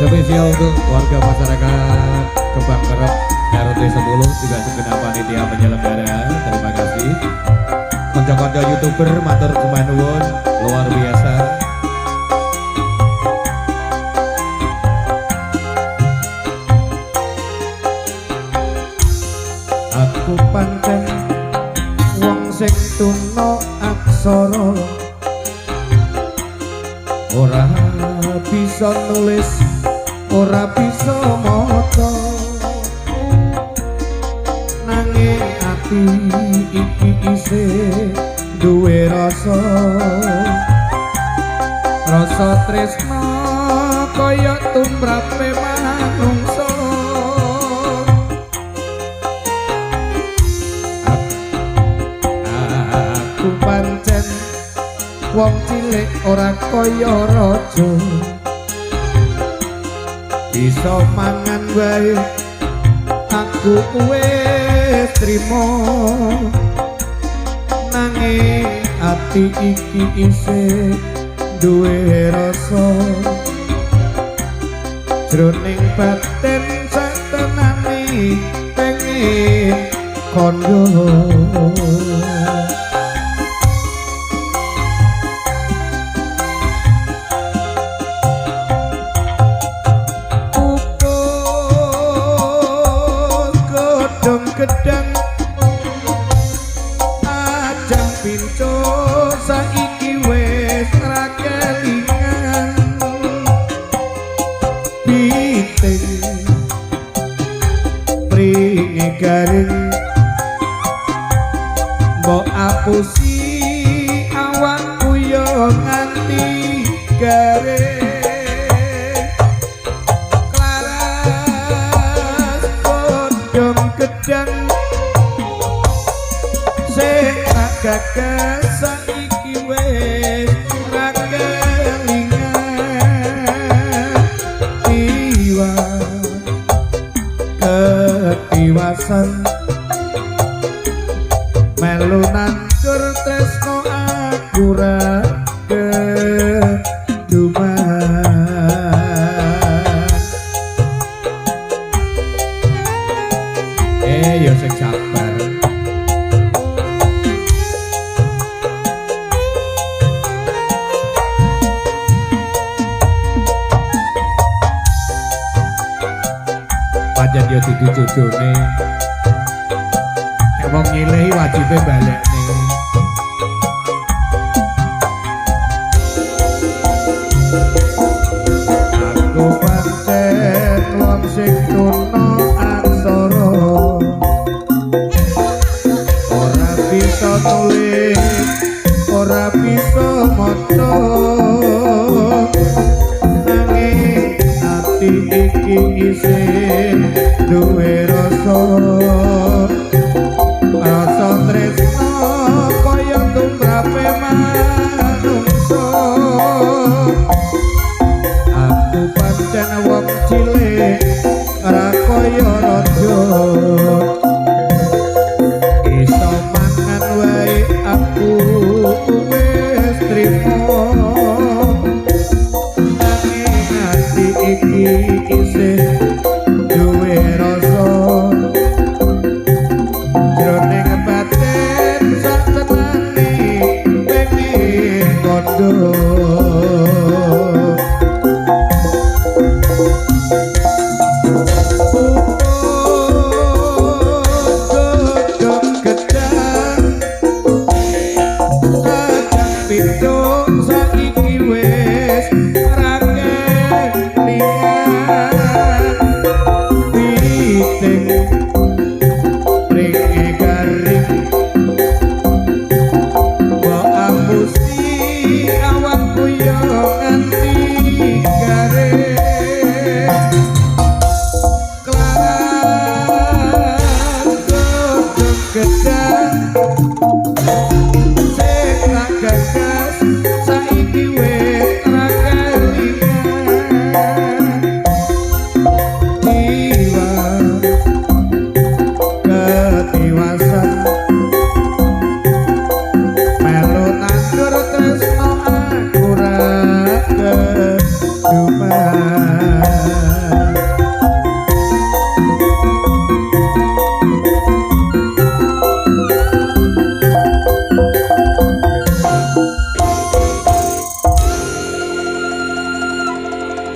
Spesial untuk warga masyarakat Kembang Kerep RT 10, juga segenap panitia penyelenggara. Terima kasih. Konco-konco YouTuber, matur nuwun, luar biasa. Aku pancen wong sing tuna aksara, ora bisa nulis, ora bisa maca, nanging ati iki isih duwe rasa, rasa tresna kaya tumrape manungsa. Aku pancen wong cilik ora kaya raja, bisa mangan wae aku wis trimo, nanging ati iki isih duwe rasa, jroning batin satenane pengen kandha. Pupus godhong gedang ajang pinco saiki wis ra kelingan, piting pringe garing mbok apusi awakku yo nganti garing. Klaras godhong gedang sing tak gagas saiki wis ra kelingan, tiwa ketiwasan melu nandur tresno aku ra keduman. Eh, ya sing sabar. Pancen ya dudu jodone. Nek wong nyilih wajibe balekne. Aku pancen wong sing tuna aksara, ora bisa nulis, ora bisa maca, nanging ati iki isih duwe rasa, rasa tresna kaya tumrape manungsa. Aku pancen wong cilik ora kaya raja, iso mangan wae aku wis trimo, nanging ati iki isih duwe rasa, jroning batin satenane pengen kandha.